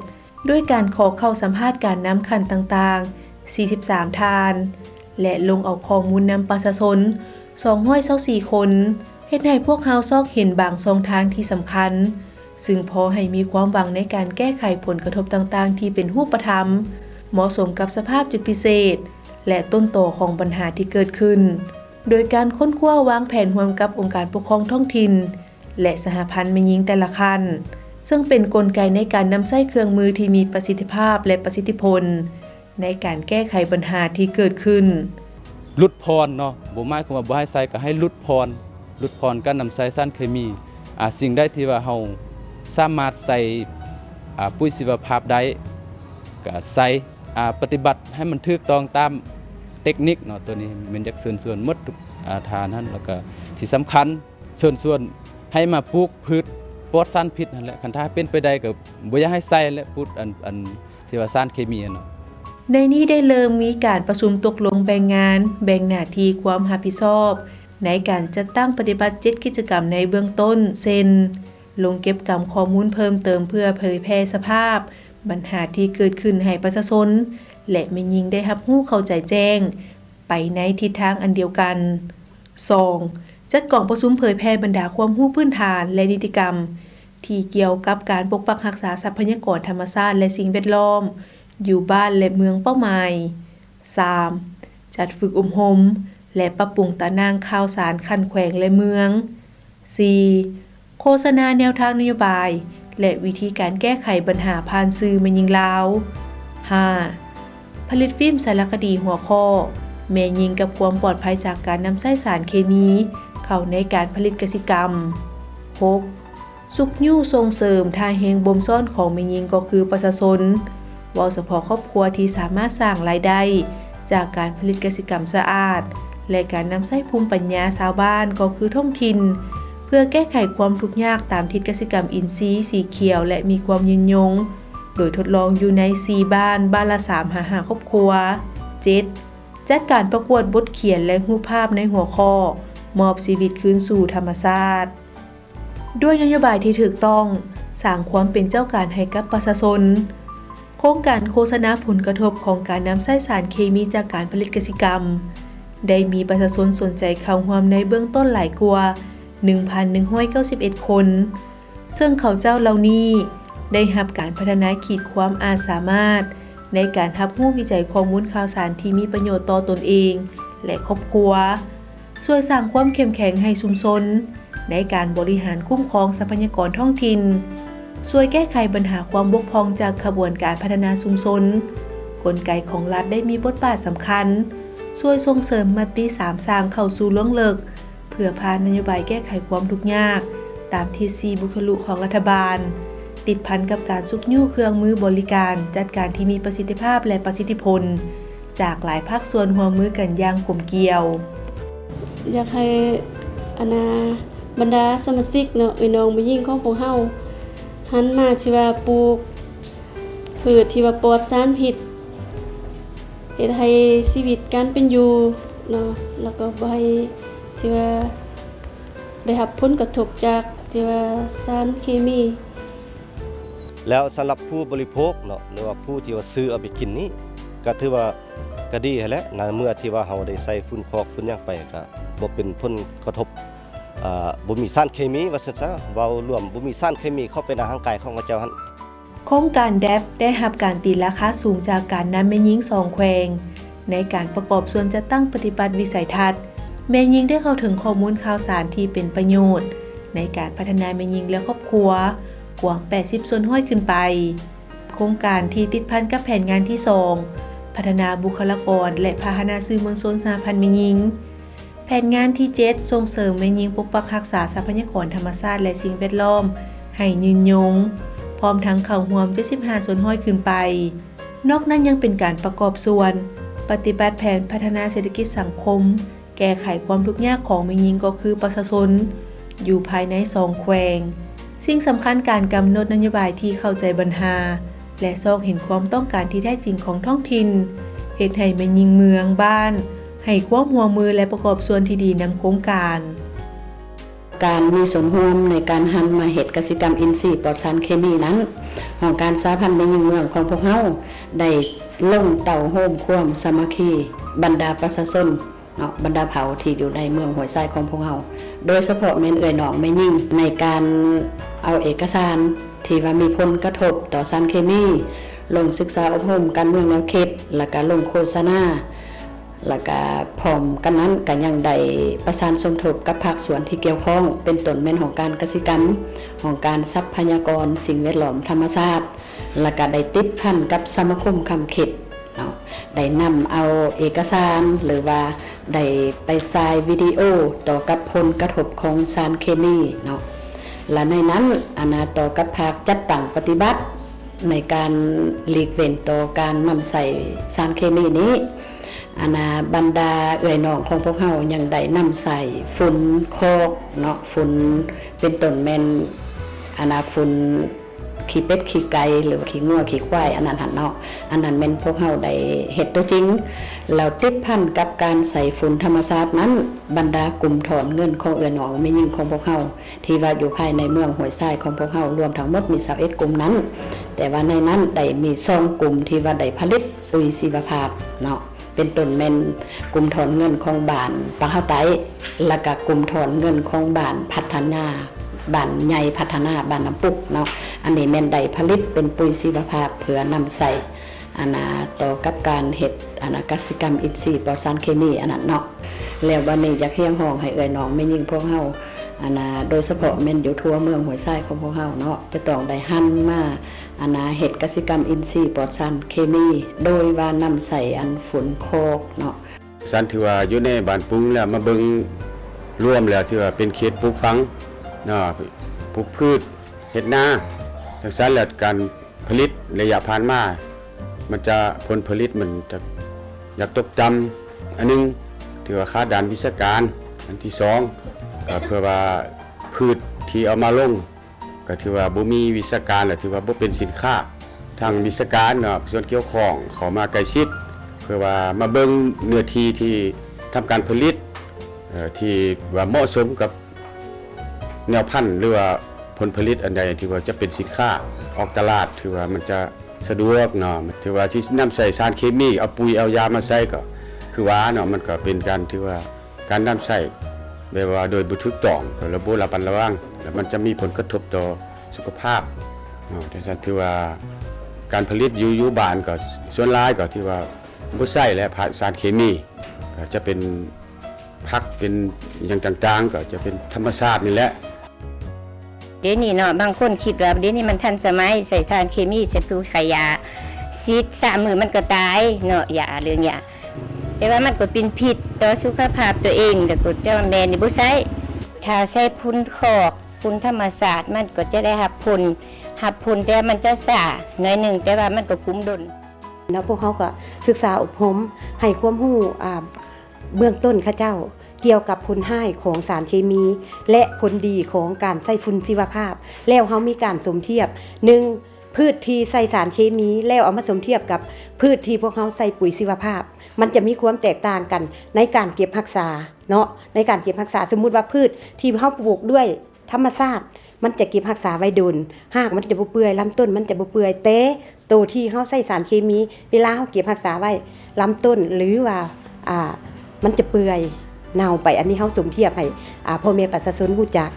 ດ້ວຍການຂໍເຂົ້າສຳພາດການນຳຂັ້ນຕ່າງໆສີ່ສິບສາມທ່ານ ແລະ ລົງເອົາຂໍ້ມູນນຳປະຊາຊົນສອງຮ້ອຍຊາວສີ່ຄົນ, ເຮັດໃຫ້ພວກເຮົາຊອກເຫັນບາງຊ່ອງທາງທີ່ສຳຄັນ ຊຶ່ງພໍໃຫ້ມີຄວາມຫວັງໃນການແກ້ໄຂຜົນກະທົບຕ່າງໆທີ່ເປັນຮູບປະທຳ, ເໝາະສົມກັບສະພາບຈຸດພິເສດ ແລະ ຕົ້ນຕໍຂອງບັນຫາທີ່ເກີດຂຶ້ນ, ໂດຍການຄົ້ນຄວ້າວາງແຜນຮ່ວມກັບອົງການປົກຄອງທ້ອງຖິ່ນ ແລະ ສະຫະພັນແມ່ຍິງແຕ່ລະຂັ້ນ, ເຊິ່ງເປັນກົນໄກໃນການນຳໃຊ້ເຄື່ອງມືທີ່ມີປະສິດທິພາບ ແລະ ປະສິດທິຜົນໃນການແກ້ໄຂບັນຫາທີ່ເກີດຂຶ້ນ. ຫຼຸດຜ່ອນເນາະ, ບໍ່ໝາຍຄວາມວ່າບໍ່ໃຫ້ໃຊ້, ກໍໃຫ້ຫຼຸດຜ່ອນ, ຫຼຸດຜ່ອນການນຳໃຊ້ສານເຄມີ. ອາ, ສິ່ງໃດທີ່ວ່າເຮົາສາມາດໃສ່, ອາ, ປຸ໋ຍຊີວະພາບໄດ້, ກໍໃສ່, ອາ, ປະຕິບັດໃຫ້ມັນຖືກຕ້ອງຕາມເຕັກນິກເນາະ. ໂຕນີ້ແມ່ນຢາກເຊີນຊວນໝົດທຸກ, ອາ, ທ່ານຫັ້ນ, ແລ້ວກໍທີ່ສຳຄັນ ເຊີນຊວນໃຫ້ມາປູກພືດປອດສານພິດຫັ້ນແຫຼະ. ຄັນຖ້າເປັນໄປໄດ້ກໍບໍ່ຢາກໃຫ້ໃສ່ແຫຼະ, ປູກອັນ, ອັນທີ່ວ່າສານເຄມີຫັ້ນເນາະ. ໃນນີ້ໄດ້ເລີ່ມມີການປະຊຸມຕົກລົງແບ່ງງານ, ແບ່ງໜ້າທີ່ຄວາມຮັບຜິດຊອບໃນການຈັດຕັ້ງປະຕິບັດເຈັດກິດຈະກຳໃນເບື້ອງຕົ້ນ ເຊັ່ນ ລົງເກັບກຳຂໍ້ມູນເພີ່ມເຕີມເພື່ອເຜີຍແຜ່ສະພາບບັນຫາທີ່ເກີດຂຶ້ນໃຫ້ປະຊາຊົນ ແລະ ແມ່ຍິງໄດ້ຮັບຮູ້ເຂົ້າໃຈແຈ້ງ ໄປໃນທິດທາງອັນດຽວກັນ. ສອງ, ຈັດກອງປະຊຸມເຜີຍແຜ່ບັນດາຄວາມຮູ້ພື້ນຖານ ແລະ ນິຕິກຳທີ່ກ່ຽວກັບການປົກປັກຮັກສາຊັບພະຍາກອນທຳມະຊາດ ແລະ ສິ່ງແວດລ້ອມ ຢູ່ບ້ານ ແລະ ເມືອງເປົ້າໝາຍ. ສາມ, ຈັດຝຶກອົບຮົມ ແລະ ປັບປຸງຕາໜ່າງຂ່າວສານຂັ້ນແຂວງ ແລະ ເມືອງ. ສີ່, ໂຄສະນາແນວທາງນະໂຍບາຍ ແລະ ວິທີການແກ້ໄຂບັນຫາຜ່ານສື່ແມ່ຍິງລາວ. ຫ້າ, ຜະລິດຟິມສາລະຄະດີຫົວຂໍ້ ແມ່ຍິງກັບຄວາມປອດໄພຈາກການນຳໃຊ້ສານເຄມີເຂົ້າໃນການຜະລິດກະສິກຳ. ຫົກ ຊຸກຍູ້ສົ່ງເສີມທ່າແຮງບົ່ມຊ້ອນຂອງແມ່ຍິງ ກໍຄືປະຊາຊົນ, ເວົ້າສະເພາະຄອບຄົວທີ່ສາມາດສ້າງລາຍໄດ້ຈາກການຜະລິດກະສິກຳສະອາດ ແລະ ການນຳໃຊ້ພູມປັນຍາຊາວບ້ານ ກໍຄືທ້ອງຖິ່ນ ເພື່ອແກ້ໄຂຄວາມທຸກຍາກຕາມທິດກະສິກຳອິນຊີ, ສີຂຽວ ແລະ ມີຄວາມຍືນຍົງ, ໂດຍທົດລອງຢູ່ໃນສີ່ບ້ານ, ບ້ານລະສາມຫາຫ້າຄອບຄົວ. ເຈັດ ຈັດການປະກວດບົດຂຽນ ແລະ ຮູບພາບໃນຫົວຂໍ້ ມອບຊີວິດຄືນສູ່ທຳມະຊາດ. ດ້ວຍນະໂຍບາຍທີ່ຖືກຕ້ອງ, ສ້າງຄວາມເປັນເຈົ້າການໃຫ້ກັບປະຊາຊົນ. ໂຄງການໂຄສະນາຜົນກະທົບຂອງການນຳໃຊ້ສານເຄມີຈາກການຜະລິດກະສິກຳ ໄດ້ມີປະຊາຊົນສົນໃຈເຂົ້າຮ່ວມໃນເບື້ອງຕົ້ນຫຼາຍກວ່າໜຶ່ງພັນໜຶ່ງຮ້ອຍເກົ້າສິບເອັດຄົນ, ເຊິ່ງເຂົາເຈົ້າເຫຼົ່ານີ້ໄດ້ຮັບການພັດທະນາຂີດຄວາມອາດສາມາດໃນການຮັບຮູ້ວິໄຈຂໍ້ມູນຂ່າວສານທີ່ມີປະໂຫຍດຕໍ່ຕົນເອງ ແລະ ຄອບຄົວ. ຊ່ວຍສ້າງຄວາມເຂັ້ມແຂງໃຫ້ຊຸມຊົນໃນການບໍລິຫານຄຸ້ມຄອງຊັບພະຍາກອນທ້ອງຖິ່ນ, ຊ່ວຍແກ້ໄຂບັນຫາຄວາມບົກຜ່ອງຈາກຂະບວນການພັດທະນາຊຸມຊົນ, ກົນໄກຂອງລັດໄດ້ມີບົດບາດສຳຄັນ, ຊ່ວຍສົ່ງເສີມມະຕິສາມສ້າງເຂົ້າສູ່ລວງເລິກ, ເພື່ອຜ່ານນະໂຍບາຍແກ້ໄຂຄວາມທຸກຍາກຕາມທິດສີ່ບຸກທະລຸຂອງລັດຖະບານ, ຕິດພັນກັບການຊຸກຍູ້ເຄື່ອງມືບໍລິການຈັດການທີ່ມີປະສິດທິພາບ ແລະ ປະສິດທິຜົນ ຈາກຫຼາຍພາກສ່ວນຮ່ວມມືກັນຢ່າງກົມກ່ຽວ. ຢາກໃຫ້ອັນນາ ບັນດາສະມາຊິກເນາະ ເອື້ອຍນ້ອງແມ່ຍິງຂອງພວກເຮົາ ຫັນມາທີ່ວ່າປູກພືດທີ່ວ່າປອດສານພິດ ເຮັດໃຫ້ຊີວິດການເປັນຢູ່ເນາະ ແລ້ວກໍບໍ່ໃຫ້ທີ່ວ່າໄດ້ຮັບຜົນກະທົບຈາກທີ່ວ່າສານເຄມີ. ແລ້ວສຳລັບຜູ້ບໍລິໂພກເນາະ ຫຼືວ່າຜູ້ທີ່ວ່າຊື້ເອົາໄປກິນນີ້ ກໍຖືວ່າກໍດີຫັ້ນແຫຼະ ໃນເມື່ອທີ່ວ່າເຮົາໄດ້ໃສ່ຝຸ່ນຄອກຝຸ່ນຫຍັງໄປ ກໍບໍ່ເປັນຜົນກະທົບ ອ່າ ບໍ່ມີສານເຄມີວ່າຊັ້ນຊະ ເວົ້າລວມ ບໍ່ມີສານເຄມີເຂົ້າໄປໃນຮ່າງກາຍຂອງເຂົາເຈົ້າຫັ້ນ. ໂຄງການ ແດັບ ໄດ້ຮັບການຕີລາຄາສູງຈາກການນຳແມ່ຍິງສອງແຂວງ ໃນການປະກອບສ່ວນຈັດຕັ້ງປະຕິບັດວິໄສທັດ ແມ່ຍິງໄດ້ເຂົ້າເຖິງຂໍ້ມູນຂ່າວສານທີ່ເປັນປະໂຫຍດໃນການພັດທະນາແມ່ຍິງ ແລະ ຄອບຄົວ ກວ້າງແປດສິບສ່ວນຮ້ອຍຂຶ້ນໄປ. ໂຄງການທີ່ຕິດພັນກັບແຜນງານທີສອງ ພັດທະນາບຸກຄະລາກອນ ແລະ ພາຫະນະສື່ມວນຊົນສະຫະພັນແມ່ຍິງ, ແຜນງານທີເຈັດ ສົ່ງເສີມແມ່ຍິງປົກປັກຮັກສາຊັບພະຍາກອນທຳມະຊາດ ແລະ ສິ່ງແວດລ້ອມໃຫ້ຍືນຍົງ, ພ້ອມທັງເຂົ້າຮ່ວມເຈັດສິບຫ້າສ່ວນຮ້ອຍຂຶ້ນໄປ. ນອກນັ້ນຍັງເປັນການປະກອບສ່ວນປະຕິບັດແຜນພັດທະນາເສດຖະກິດສັງຄົມ ແກ້ໄຂຄວາມທຸກຍາກຂອງແມ່ຍິງ ກໍຄືປະຊາຊົນ ຢູ່ພາຍໃນສອງແຂວງ. ສິ່ງສຳຄັນ ການກຳນົດນະໂຍບາຍທີ່ເຂົ້າໃຈບັນຫາ ແລະ ຊອກເຫັນຄວາມຕ້ອງການທີ່ແທ້ຈິງຂອງທ້ອງຖິ່ນ, ເຮັດໃຫ້ແມ່ຍິງເມືອງ, ບ້ານ ໃຫ້ຄວາມຮ່ວມມື ແລະ ປະກອບສ່ວນທີ່ດີນຳໂຄງການ. ການມີສ່ວນຮ່ວມໃນການຫັນມາເຮັດກະສິກຳອິນຊີປອດສານເຄມີນັ້ນ, ຫ້ອງການສະຫະພັນແມ່ຍິງເມືອງຂອງພວກເຮົາໄດ້ລົງເຕົ້າໂຮມຄວາມສາມັກຄີບັນດາປະຊາຊົນ ເນາະ ບັນດາເຜົ່າທີ່ຢູ່ໃນເມືອງຫ້ວຍຊາຍຂອງພວກເຮົາ, ໂດຍສະເພາະແມ່ນເອື້ອຍນ້ອງແມ່ຍິງ ໃນການເອົາເອກະສານທີ່ວ່າມີຜົນກະທົບຕໍ່ສານເຄມີ ລົງສຶກສາອົບຮົມການເມືອງແນວຄິດ ແລ້ວກະລົງໂຄສະນາ, ແລ້ວກະພ້ອມກັນນັ້ນກະຍັງໄດ້ປະສານສົມທົບກັບພາກສ່ວນທີ່ກ່ຽວຂ້ອງ ເປັນຕົ້ນແມ່ນຫ້ອງການກະສິກຳ, ຫ້ອງການຊັບພະຍາກອນສິ່ງແວດລ້ອມທຳມະຊາດ, ແລ້ວກະໄດ້ຕິດພັນກັບສະມາຄົມຄຳຄິດເນາະ ໄດ້ນຳເອົາເອກະສານ ຫຼືວ່າໄດ້ໄປສາຍວິດີໂອຕໍ່ກັບຜົນກະທົບຂອງສານເຄມີເນາະ ແລະ ໃນນັ້ນ ອັນນາ ຕໍ່ກັບພາກຈັດຕັ້ງປະຕິບັດໃນການຫຼີກເວັ້ນຕໍ່ການນຳໃຊ້ສານເຄມີນີ້ ອັນນາ ບັນດາເອື້ອຍນ້ອງຂອງພວກເຮົາຍັງໄດ້ນຳໃຊ້ຝຸ່ນຄອກເນາະ, ຝຸ່ນເປັນຕົ້ນແມ່ນ ອັນນາ ຝຸ່ນ ຂີ້ເປັດຂີ້ໄກ່ ຫຼືວ່າຂີ້ງົວຂີ້ຄວາຍ ອັນນັ້ນຫັ້ນເນາະ, ອັນນັ້ນແມ່ນພວກເຮົາໄດ້ເຮັດຕົວຈິງ ແລ້ວຕິດພັນກັບການໃສ່ຝຸ່ນທຳມະຊາດນັ້ນ, ບັນດາກຸ່ມຖອນເງິນຂອງເອື້ອຍນ້ອງແມ່ຍິງຂອງພວກເຮົາ ທີ່ວ່າຢູ່ພາຍໃນເມືອງຫ້ວຍຊາຍຂອງພວກເຮົາ ລວມທັງໝົດມີຊາວເອັດກຸ່ມນັ້ນ, ແຕ່ວ່າໃນນັ້ນໄດ້ມີສອງກຸ່ມທີ່ວ່າໄດ້ຜະລິດປຸຍຊີວະພາບເນາະ. ເປັນຕົ້ນແມ່ນກຸ່ມຖອນເງິນຂອງບ້ານປາກຫາວໃຕ້ ແລ້ວກະກຸ່ມຖອນເງິນຂອງບ້ານພັດທະນາ, ບ້ານໃຫຍ່ພັດທະນາ, ບ້ານນ້ຳປຸກເນາະ. ອັນນີ້ແມ່ນໄດ້ຜະລິດເປັນປຸຍຊີວະພາບເພື່ອນຳໃຊ້ ອັນນາ ຕໍ່ກັບການເຮັດ ອັນນາ ກະສິກຳອິນຊີປອດສານເຄມີ ອັນນັ້ນເນາະ. ແລ້ວບັດນີ້ຢາກຮຽກຮ້ອງໃຫ້ເອື້ອຍນ້ອງແມ່ຍິງພວກເຮົາ ອັນນ່າ ໂດຍສະເພາະແມ່ນຢູ່ທົ່ວເມືອງຫ້ວຍຊາຍຂອງພວກເຮົາເນາະ ຈະຕ້ອງໄດ້ຫັນມາ ອັນນ່າ ເຮັດກະສິກຳອິນຊີປອດສານເຄມີ ໂດຍວ່ານຳໃຊ້ອັນຝຸ່ນຄອກເນາະ. ສັນຖືວ່າຢູ່ໃນບ້ານປຸງແລ້ວ ມາເບິ່ງລວມແລ້ວ ຖືວ່າເປັນເຂດປູກຝັງເນາະ ປູກພືດ ເຮັດນາ ຈັ່ງຊັ້ນແລ້ວ ການຜະລິດໄລຍະຜ່ານມາ ມັນຈະ ຜົນຜະລິດມັນຈະຢາກຕົກຕ່ຳ ອັນໜຶ່ງ ຖືວ່າຂາດດ້ານວິຊາການ. ອັນທີສອງ ກໍເພື່ອວ່າພືດທີ່ເອົາມາລົງ ກໍຖືວ່າບໍ່ມີວິຊາການ ແລະ ຖືວ່າບໍ່ເປັນສິນຄ້າ. ທາງວິຊາການເນາະ ສ່ວນກ່ຽວຂ້ອງເຂົ້າມາໃກ້ຊິດ ເພື່ອວ່າມາເບິ່ງເນື້ອທີ່ທີ່ທຳການຜະລິດ ເອີ ທີ່ວ່າເໝາະສົມກັບແນວພັນ ຫຼືວ່າຜົນຜະລິດອັນໃດທີ່ວ່າຈະເປັນສິນຄ້າອອກຕະຫຼາດ ຖືວ່າມັນຈະສະດວກເນາະ. ຖືວ່າທີ່ນຳໃຊ້ສານເຄມີ ເອົາປຸຍເອົາຢາມາໃສ່ ກໍຄືວ່າເນາະ ມັນກໍເປັນການ ຖືວ່າ ການນຳໃຊ້ແບບວ່າໂດຍບໍ່ຖືກຕ້ອງ ແລະ ບໍ່ລະມັດລະວັງ ແລ້ວມັນຈະມີຜົນກະທົບຕໍ່ສຸຂະພາບເນາະ. ຈັ່ງຊັ້ນຖືວ່າການຜະລິດຢູ່ ຢູ່ບ້ານກໍສ່ວນຫຼາຍກໍຖືວ່າບໍ່ໃຊ້ແລ້ວ ສານເຄມີ ກໍຈະເປັນຜັກເປັນຫຍັງຕ່າງໆ ກໍຈະເປັນທຳມະຊາດນີ້ແຫຼະ. ດຽວນີ້ເນາະ ບາງຄົນຄິດວ່າດຽວນີ້ມັນທັນສະໄໝ ໃຊ້ສານເຄມີ ໃສ່ປູຂາຍຢາ ສີດສາມມື້ມັນກໍຕາຍເນາະ ຢາ ເລື່ອງຢາ ແຕ່ວ່າມັນກໍເປັນພິດຕໍ່ສຸຂະພາບຕົວເອງ ແລ້ວກໍເຈົ້າແມ່ນີ້ບໍ່ໃຊ້. ຖ້າໃຊ້ຝຸ່ນຄອກ ຝຸ່ນທຳມະຊາດ ມັນກໍຈະໄດ້ຮັບຜົນ ຮັບຜົນ ແຕ່ມັນຈະຊ້າໜ້ອຍໜຶ່ງ ແຕ່ວ່າມັນກໍກຸ້ມດົນ. ເນາະ ພວກເຮົາກໍສຶກສາອົບຮົມ ໃຫ້ຄວາມຮູ້ ອ່າ ເບື້ອງຕົ້ນເຂົາເຈົ້າກ່ຽວກັບຜົນຮ້າຍຂອງສານເຄມີ ແລະ ຜົນດີຂອງການໃຊ້ຝຸ່ນຊີວະພາບ ແລ້ວເຮົາມີການສົມທຽບ ໜຶ່ງ ພືດທີ່ໃສ່ສານເຄມີ ແລ້ວເອົາມາສົມທຽບກັບພືດທີ່ພວກເຮົາໃສ່ປຸຍຊີວະພາບ ມັນຈະມີຄວາມແຕກຕ່າງກັນໃນການເກັບຮັກສາເນາະ ໃນການເກັບຮັກສາ. ສົມມຸດວ່າພືດທີ່ເຮົາປູກດ້ວຍ ທຳມະຊາດ ມັນຈະເກັບຮັກສາໄວ້ດົນ ຮາກມັນຈະບໍ່ເປື່ອຍ ລຳຕົ້ນມັນຈະບໍ່ເປື່ອຍ ແຕ່ໂຕທີ່ເຮົາໃຊ້ສານເຄມີ ເວລາເຮົາເກັບຮັກສາໄວ້ ລຳຕົ້ນ ຫຼືວ່າ ອ່າ ມັນຈະເປື່ອຍເນົ່າໄປ. ອັນນີ້ເຮົາສົມທຽບໃຫ້ ອ່າ ພໍ່ແມ່ປະຊາຊົນຮູ້ຈັກ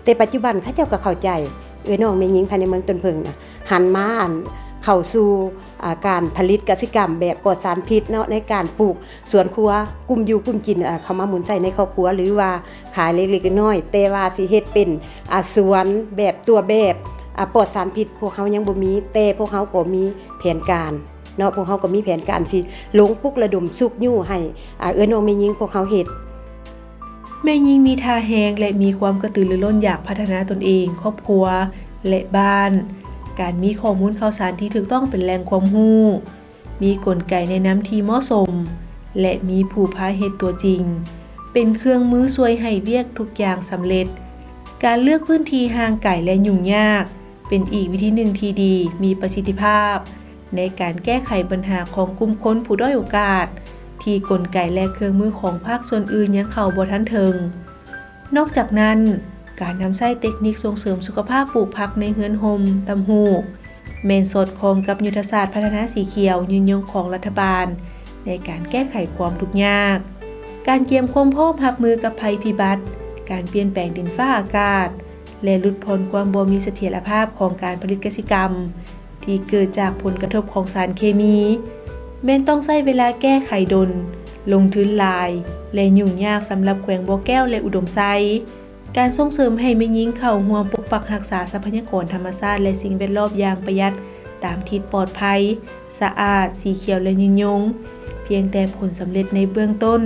ແຕ່ປັດຈຸບັນເຂົາເຈົ້າກໍເຂົ້າໃຈ ເອື້ອຍນ້ອງແມ່ຍິງພາຍໃນເມືອງຕົ້ນເຜິ້ງນະ ຫັນມາ ອັນ ເຂົ້າສູ່ ອ່າ ການຜະລິດກະສິກຳແບບປອດສານພິດເນາະ ໃນການປູກ ສວນຄົວ ກຸ້ມຢູ່ກຸ້ມກິນ ເຂົ້າມາໝູນໃຊ້ໃນຄອບຄົວ ຫຼືວ່າຂາຍເລັກໆນ້ອຍໆ ແຕ່ວ່າຊິເຮັດເປັນ ອາ ສວນແບບຕົວແບບ ອາ ປອດສານພິດ ພວກເຮົາຍັງບໍ່ມີ ແຕ່ພວກເຮົາກໍມີແຜນການເນາະ ພວກເຮົາກໍມີແຜນການຊິລົງປຸກລະດົມຊຸກຍູ້ໃຫ້ ອາ ເອື້ອຍນ້ອງແມ່ຍິງພວກເຮົາເຮັດ. ແມ່ຍິງມີທ່າແຮງ ແລະ ມີຄວາມກະຕືລືລົ້ນຢາກພັດທະນາຕົນເອງ, ຄອບຄົວ ແລະ ບ້ານ. ການມີຂໍ້ມູນຂ່າວສານທີ່ຖືກຕ້ອງເປັນແຫຼ່ງຄວາມຮູ້, ມີກົນໄກແນະນຳທີ່ເໝາະສົມ ແລະ ມີຜູ້ພາເຮັດຕົວຈິງ ເປັນເຄື່ອງມືຊ່ວຍໃຫ້ວຽກທຸກຢ່າງສຳເລັດ. ການເລືອກພື້ນທີ່ຫ່າງໄກ ແລະ ຫຍຸ້ງຍາກ ເປັນອີກວິທີໜຶ່ງທີ່ດີ, ມີປະສິດທິພາບ ໃນການແກ້ໄຂບັນຫາຂອງກຸ່ມຄົນຜູ້ດ້ອຍໂອກາດ ທີ່ກົນໄກ ແລະ ເຄື່ອງມືຂອງພາກສ່ວນອື່ນຍັງເຂົ້າບໍ່ທັນເຖິງ. ນອກຈາກນັ້ນ, ການນຳໃຊ້ເຕັກນິກສົ່ງເສີມສຸຂະພາບປູກຜັກໃນເຮືອນຮົ່ມ, ຕ່ຳຫູກ ແມ່ນສອດຄ່ອງກັບຍຸດທະສາດພັດທະນາສີຂຽວຍືນຍົງຂອງລັດຖະບານ ໃນການແກ້ໄຂຄວາມທຸກຍາກ. ການກຽມຄວາມພ້ອມຮັບມືກັບໄພພິບັດ, ການປ່ຽນແປງດິນຟ້າອາກາດ ແລະ ຫຼຸດຜ່ອນຄວາມບໍ່ມີສະຖຽນລະພາບຂອງການຜະລິດກະສິກຳ ທີ່ເກີດຈາກຜົນກະທົບຂອງສານເຄມີ ແມ່ນຕ້ອງໃຊ້ເວລາແກ້ໄຂດົນ, ລົງທຶນຫຼາຍ ແລະ ຫຍຸ້ງຍາກສຳລັບແຂວງບໍ່ແກ້ວ ແລະ ອຸດົມໄຊ. ການສົ່ງເສີມໃຫ້ແມ່ຍິງເຂົ້າຮ່ວມປົກປັກຮັກສາຊັບພະຍາກອນທຳມະຊາດ ແລະ ສິ່ງແວດລ້ອມຢ່າງປະຢັດ ຕາມທິດປອດໄພ, ສະອາດ, ສີຂຽວ ແລະ ຍືນຍົງ ພຽງແຕ່ຜົນສຳເລັດໃນເບື້ອງຕົ້ນ.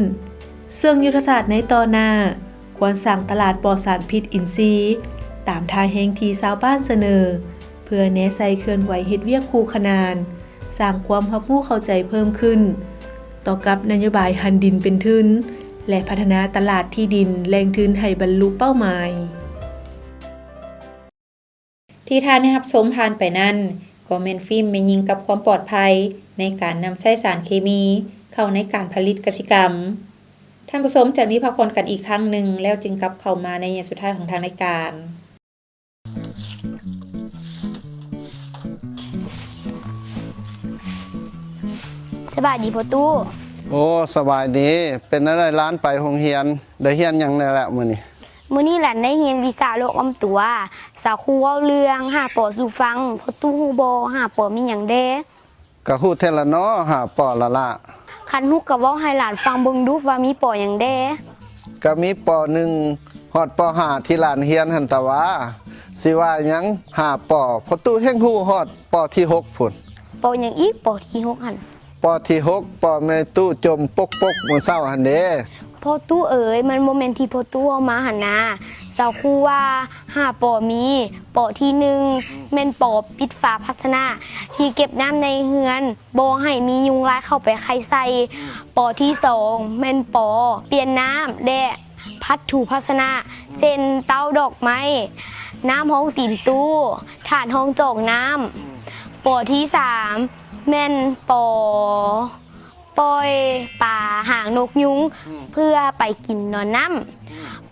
ເຊິ່ງຍຸດທະສາດໃນຕໍ່ໜ້າ ຄວນສ້າງຕະຫຼາດປອດສານພິດອິນຊີ ຕາມທ່າແຮງທີ່ຊາວບ້ານສະເໜີ ເພື່ອແນໃສ່ເຄື່ອນໄຫວເຮັດວຽກຄູ່ຂະໜານ, ສ້າງຄວາມຮັບຮູ້ເຂົ້າໃຈເພີ່ມຂຶ້ນ ຕໍ່ກັບນະໂຍບາຍຫັນດິນເປັນທຶນ ແລະ ພັດທະນາຕະຫຼາດທີ່ດິນແຫຼ່ງທຶນໃຫ້ບັນລຸເປົ້າໝາຍ. ທີ່ທ່ານໄດ້ຮັບຊົມຜ່ານໄປນັ້ນ ກໍແມ່ນຟີມແມ່ຍິງກັບຄວາມປອດໄພ ໃນການນຳໃຊ້ສານເຄມີເຂົ້າໃນການຜະລິດກະສິກຳ. ທ່ານຜູ້ຊົມ ຈະໄດ້ພັກຜ່ອນກັນອີກຄັ້ງໜຶ່ງ ແລ້ວຈຶ່ງກັບເຂົ້າມາໃນໄລຍະສຸດທ້າຍຂອງທາງລາຍການ. ສະບາຍດີພໍ່ຕູ້. ໂອ້ ສະບາຍດີ. ເປັນແນວໃດຫຼານໄປໂຮງຮຽນ? ໄດ້ຮຽນຫຍັງແດ່ລະມື້ນີ້? ມື້ນີ້ຫຼານໄດ້ຮຽນວິຊາໂລກອ້ອມຕົວ. ສາຄູເວົ້າເລື່ອງຫ້າ ປ ສູ່ຟັງ. ພໍ່ຕູ້ຮູ້ບໍ່ ຫ້າ ປ ມີຫຍັງແດ່? ກະຮູ້ແທ້ລະເນາະ ຫ້າ ປ ລະລະ. ຄັນຮູ້ກະເວົ້າໃຫ້ຫຼານຟັງເບິ່ງດູວ່າມີ ປ ຫຍັງແດ່? ກະມີ ປ ໜຶ່ງ ຮອດ ປໍຫ້າ ທີ່ຫຼານຮຽນຫັ້ນຕາຫວາ. ຊິວ່າຫຍັງ ຫ້າ ປໍ ພໍ່ຕູ້ແຮ່ງຮູ້ຮອດ ປໍ ທີ ຫົກ ພຸ້ນ. ປໍຫຍັງອີກ? ປໍ ທີ ຫົກ ຫັ້ນ. ປໍ ທີ ຫົກ ປໍແມ່ຕູ້ຈົ່ມປົກໆ ມື້ເຊົ້າຫັ້ນເດ້. ພໍ່ຕູ້ເອີຍ, ມັນບໍ່ແມ່ນທີ່ພໍ່ຕູ້ເວົ້າມາຫັ້ນນາ. ຊາວຄູວ່າ ຫ້າ ປໍ ມີ ປໍ ທີ ໜຶ່ງ ແມ່ນ ປໍ ປິດຝາພາຊະນະທີ່ເກັບນ້ຳໃນເຮືອນ ບໍ່ໃຫ້ມີຍຸງລາຍເຂົ້າໄປໄຂ່ໃສ່. ປໍ ທີ ສອງ ແມ່ນ ປໍ ປ່ຽນນ້ຳ ແລະ ພັດຖູພາຊະນະ ເຊັ່ນ ເຕົ້າດອກໄມ້, ນ້ຳຮອງຕີນຕູ້, ຖາດຮອງຈອກນ້ຳ. ປໍ ທີ ສາມ ແມ່ນ ປໍ ປ່ອຍປາຫາງນົກຍຸງ ອືມ ເພື່ອໄປກິນນອນນ້ຳ. ອືມ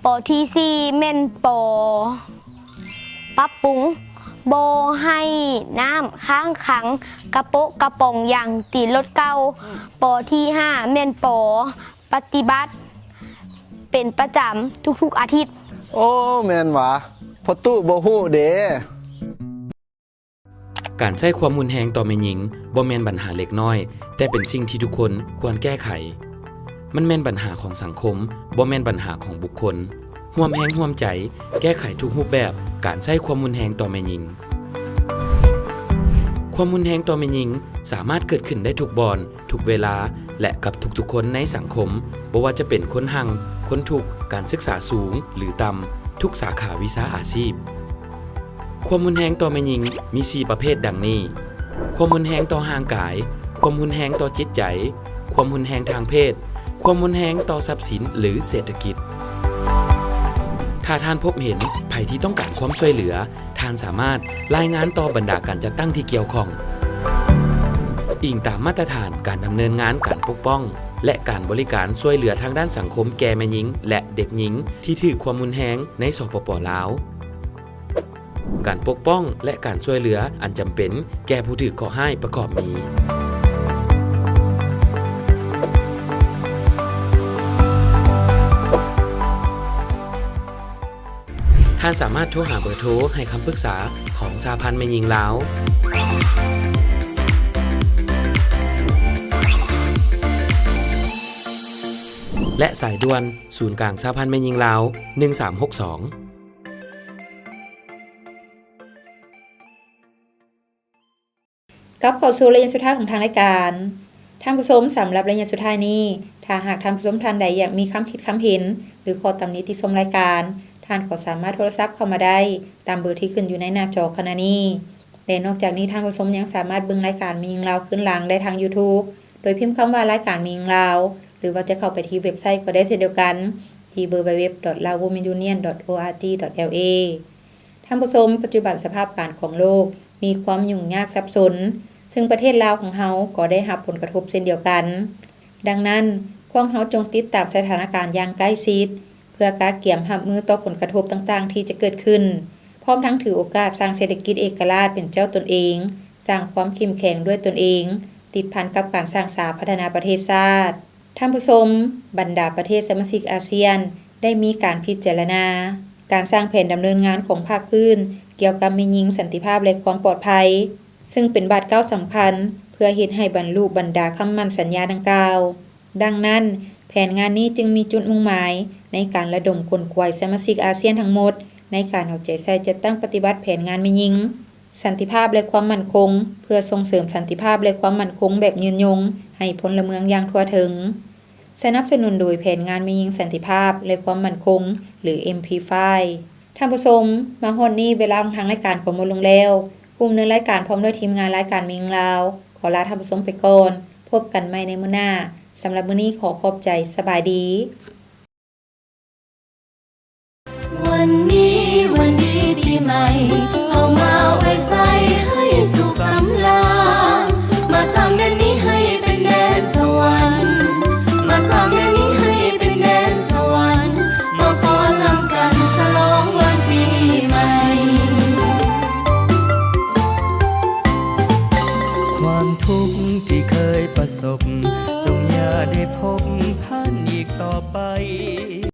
ປໍ ທີ ສີ່ ແມ່ນ ປໍ ປັບປຸງ ບໍ່ໃຫ້ນ້ຳຄ້າງຂັງກະໂປະກະປ໋ອງຢາງຕີນລົດເກົ່າ. ອືມ ປໍ ທີ ຫ້າ ແມ່ນ ປໍ ປະຕິບັດເປັນປະຈຳທຸກໆອາທິດ. ໂອ້ ແມ່ນຫວາ ພໍ່ຕູ້ບໍ່ຮູ້ເດ້. ການໃຊ້ຄວາມຮຸນແຮງຕໍ່ແມ່ຍິງບໍ່ແມ່ນບັນຫາເລັກນ້ອຍ, ແຕ່ເປັນສິ່ງທີ່ທຸກຄົນຄວນແກ້ໄຂ. ມັນແມ່ນບັນຫາຂອງສັງຄົມ, ບໍ່ແມ່ນບັນຫາຂອງບຸກຄົນ. ຮ່ວມແຮງຮ່ວມໃຈແກ້ໄຂທຸກຮູບແບບການໃຊ້ຄວາມຮຸນແຮງຕໍ່ແມ່ຍິງ. ຄວາມຮຸນແຮງຕໍ່ແມ່ຍິງສາມາດເກີດຂຶ້ນໄດ້ທຸກບ່ອນ, ທຸກເວລາ ແລະ ກັບທຸກໆຄົນໃນສັງຄົມ, ບໍ່ວ່າຈະເປັນຄົນຮັ່ງ, ຄົນທຸກ, ການສຶກສາສູງ ຫຼື ຕ່ຳ, ທຸກສາຂາວິຊາອາຊີບ. ຄວາມຮຸນແຮງຕໍ່ແມ່ຍິງມີສີ່ປະເພດດັ່ງນີ້: ຄວາມຮຸນແຮງຕໍ່ຮ່າງກາຍ, ຄວາມຮຸນແຮງຕໍ່ຈິດໃຈ, ຄວາມຮຸນແຮງທາງເພດ, ຄວາມຮຸນແຮງຕໍ່ຊັບສິນ ຫຼື ເສດຖະກິດ. ຖ້າທ່ານພົບເຫັນໃຜທີ່ຕ້ອງການຄວາມຊ່ວຍເຫຼືອ, ທ່ານສາມາດລາຍງານຕໍ່ບັນດາການຈັດຕັ້ງທີ່ກ່ຽວຂ້ອງ. ອີງຕາມມາດຕະຖານການດຳເນີນງານການປົກປ້ອງ ແລະ ການບໍລິການຊ່ວຍເຫຼືອທາງດ້ານສັງຄົມແກ່ແມ່ຍິງ ແລະ ເດັກຍິງທີ່ຖືກຄວາມຮຸນແຮງໃນ ສປປ ລາວ. ການປົກປ້ອງ ແລະ ການຊ່ວຍເຫຼືອອັນຈຳເປັນແກ່ຜູ້ຖືກເຄາະຮ້າຍປະກອບມີ: ທ່ານສາມາດໂທຫາເບີໂທໃຫ້ຄຳປຶກສາຂອງສະຫະພັນແມ່ຍິງລາວ ແລະ ສາຍດ່ວນສູນກາງສະຫະພັນແມ່ຍິງລາວ ໜຶ່ງສາມຫົກສອງ. ກັບເຂົ້າສູ່ໄລຍະສຸດທ້າຍຂອງທາງລາຍການ. ທ່ານຜູ້ຊົມ, ສຳລັບໄລຍະສຸດທ້າຍນີ້, ຖ້າຫາກທ່ານຜູ້ຊົມທ່ານໃດຢາກມີຄຳຄິດຄຳເຫັນ ຫຼື ຂໍ້ຕຳໜິຕິຊົມລາຍການ, ທ່ານກໍສາມາດໂທລະສັບເຂົ້າມາໄດ້ຕາມເບີທີ່ຂຶ້ນຢູ່ໃນໜ້າຈໍຂະນະນີ້. ແລະ ນອກຈາກນີ້, ທ່ານຜູ້ຊົມຍັງສາມາດເບິ່ງລາຍການແມ່ຍິງລາວຄືນຫຼັງໄດ້ທາງ YouTube ໂດຍພິມຄຳວ່າ ລາຍການແມ່ຍິງລາວ ຫຼືວ່າຈະເຂົ້າໄປທີ່ເວັບໄຊກໍໄດ້ເຊັ່ນດຽວກັນ ທີ່ ดับเบิลยู ດັບເບິນຢູ ດັບເບິນຢູ ດັບເບິນຢູ ດອດ ລາວ ວົມແມນ ຢູນຽນ ດອດ ໂອອາร์ຈີ ດອດ ແອລເອ. ທ່ານຜູ້ຊົມ, ປັດຈຸບັນສະພາບການຂອງໂລກມີຄວາມຫຍຸ້ງຍາກສັບສົນ, ຊຶ່ງປະເທດລາວຂອງເຮົາກໍໄດ້ຮັບຜົນກະທົບເຊັ່ນດຽວກັນ. ດັ່ງນັ້ນ, ພວກເຮົາຈົ່ງຕິດຕາມສະຖານະການຢ່າງໃກ້ຊິດ ເພື່ອກະກຽມຮັບມືຕໍ່ຜົນກະທົບຕ່າງໆທີ່ຈະເກີດຂຶ້ນ, ພ້ອມທັງຖືໂອກາດສ້າງເສດຖະກິດເອກະລາດເປັນເຈົ້າຕົນເອງ, ສ້າງຄວາມເຂັ້ມແຂງດ້ວຍຕົນເອງ, ຕິດພັນກັບການສ້າງສາພັດທະນາປະເທດຊາດ. ທ່ານຜູ້ຊົມ, ບັນດາປະເທດສະມາຊິກອາຊຽນໄດ້ມີການພິຈາລະນາການສ້າງແຜນດຳເນີນງານຂອງພາກພື້ນກ່ຽວກັບແມ່ຍິງ, ສັນຕິພາບ ແລະ ຄວາມປອດໄພ, ຊຶ່ງເປັນບາດກ້າວສຳຄັນເພື່ອເຮັດໃຫ້ບັນລຸບັນດາຄຳໝັ້ນສັນຍາດັ່ງກ່າວ. ດັ່ງນັ້ນ, ແຜນງານນີ້ຈຶ່ງມີຈຸດມຸ່ງໝາຍໃນການລະດົມຂົນຂວາຍສະມາຊິກອາຊຽນທັງໝົດ ໃນການເອົາໃຈໃສ່ຈັດຕັ້ງປະຕິບັດແຜນງານແມ່ຍິງ, ສັນຕິພາບ ແລະ ຄວາມໝັ້ນຄົງ ເພື່ອສົ່ງເສີມສັນຕິພາບ ແລະ ຄວາມໝັ້ນຄົງແບບຍືນຍົງໃຫ້ພົນລະເມືອງຢ່າງທົ່ວເຖິງ, ສະໜັບສະໜູນໂດຍແຜນງານແມ່ຍິງ, ສັນຕິພາບ ແລະ ຄວາມໝັ້ນຄົງ ຫຼື ເອັມພີໄຟ. ທ່ານຜູ້ຊົມ, ມາຮອດນີ້ເວລາຂອງທາງລາຍການກໍໝົດລົງແລ້ວ. ຜູ້ດຳເນີນລາຍການພ້ອມດ້ວຍທີມງານລາຍການແມ່ຍິງລາວ ຂໍລາທ່ານຜູ້ຊົມໄປກ່ອນ. ພົບກັນໃໝ່ໃນມື້ໜ້າ. ສຳລັບມື້ນີ້ຂໍຂອບໃຈ. ສະບາຍດີ. ວັນນີ້ວັນດີປີໃໝ່ ເອົາມາອວຍໄຊໃຫ້ສຸກສຳລານ, ມາສ້າງແດນນີ້ໃຫ້ເປັນແດນສະຫວັນ, ມາສ້າງແດນນີ້ໃຫ້ເປັນແດນສະຫວັນ, ມາຟ້ອນນຳກັນສະຫຼອງວັນປີໃໝ່. ຄວາມທຸກທີ່ເຄີຍປະສົບ ຈົ່ງຢ່າໄດ້ພົບພັນອີກຕໍ່ໄປ.